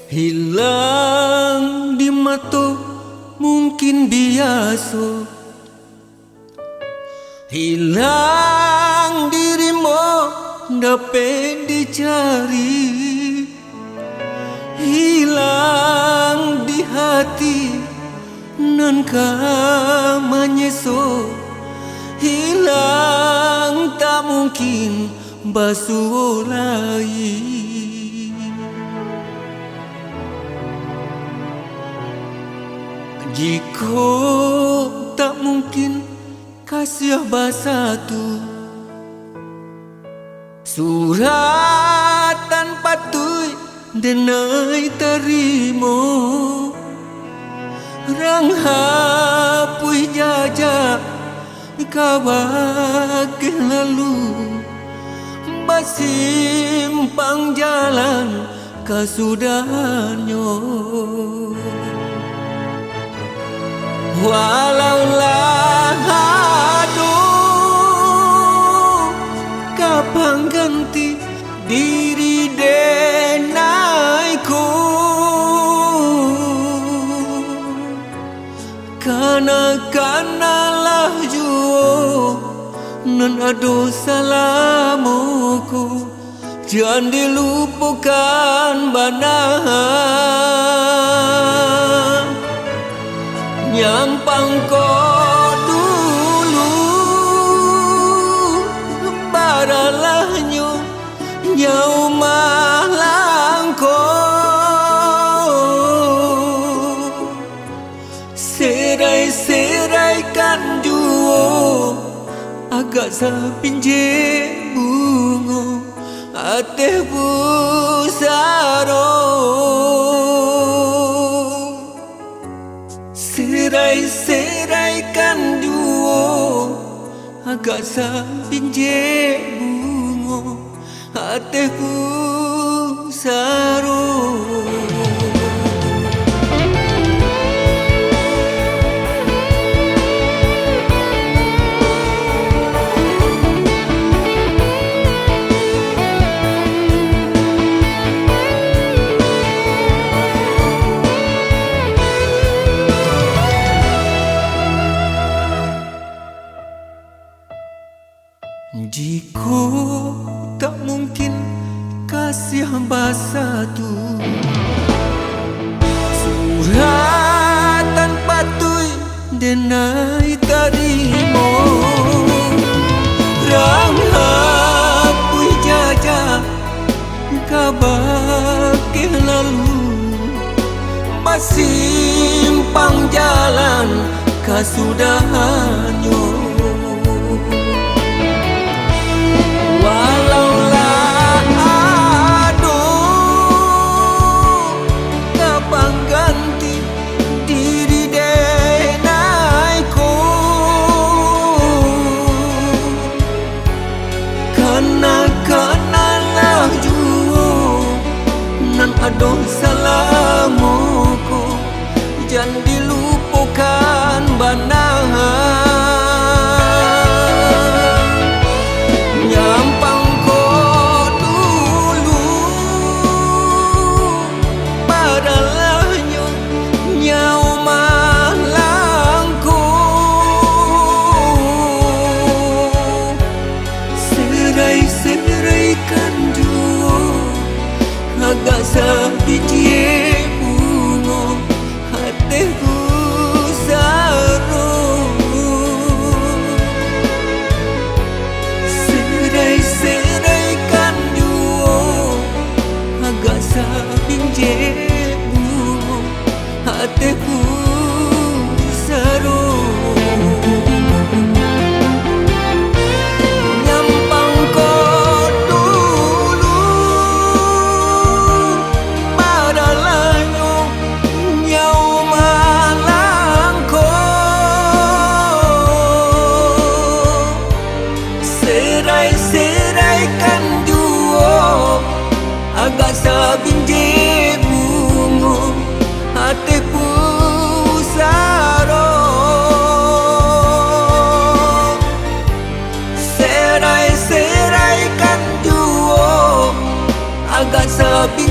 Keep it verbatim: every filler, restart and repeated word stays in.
Hilang di mato mungkin biaso, hilang di rimo dapek dicari, hilang di hati nan ka manyeso, hilang tak mungkin basuo lai. Jikok tak mungkin kasiah basatu, suratan patuik denai tarimo, rang hapuih jajak ka bakeh lalu, basimpang jalan kasudahannyo. Walau lah ado ka pangganti diri denai ko, kana-kanalah juo nan ado salamo ko. Jan dilupokan bana, nyampang ko dulu baralahnyo nyawa malangko. Serai-seraikan juo agak sapinjek bungo ateh pusaro. Serai-seraikan juo agak sapinjek bungo ateh pusaro. Jikok tak mungkin kasiah basatu, suratan patuik denai tarimo, rang hapuih jajak ka bakeh lalu, basimpang jalan kasudahannyo. Walau lah ado ka pangganti diri denai ko, kana-kanalah juo nan ado salamo ko, jan dilupokan bana. Nyampang ko dulu baralahnyo nyawa malangko. Serai-seraikan juo agak sapinjek bungo ateh pusaro. Serai-seraikan juo agak sapinjek bungo ateh pusaro. Nyampang ko dulu baralahnyo nyawa malangko. Serai-seraikan juo agak sapinjek bungo ateh pusaro. Serai-seraikan juo agak sapinjek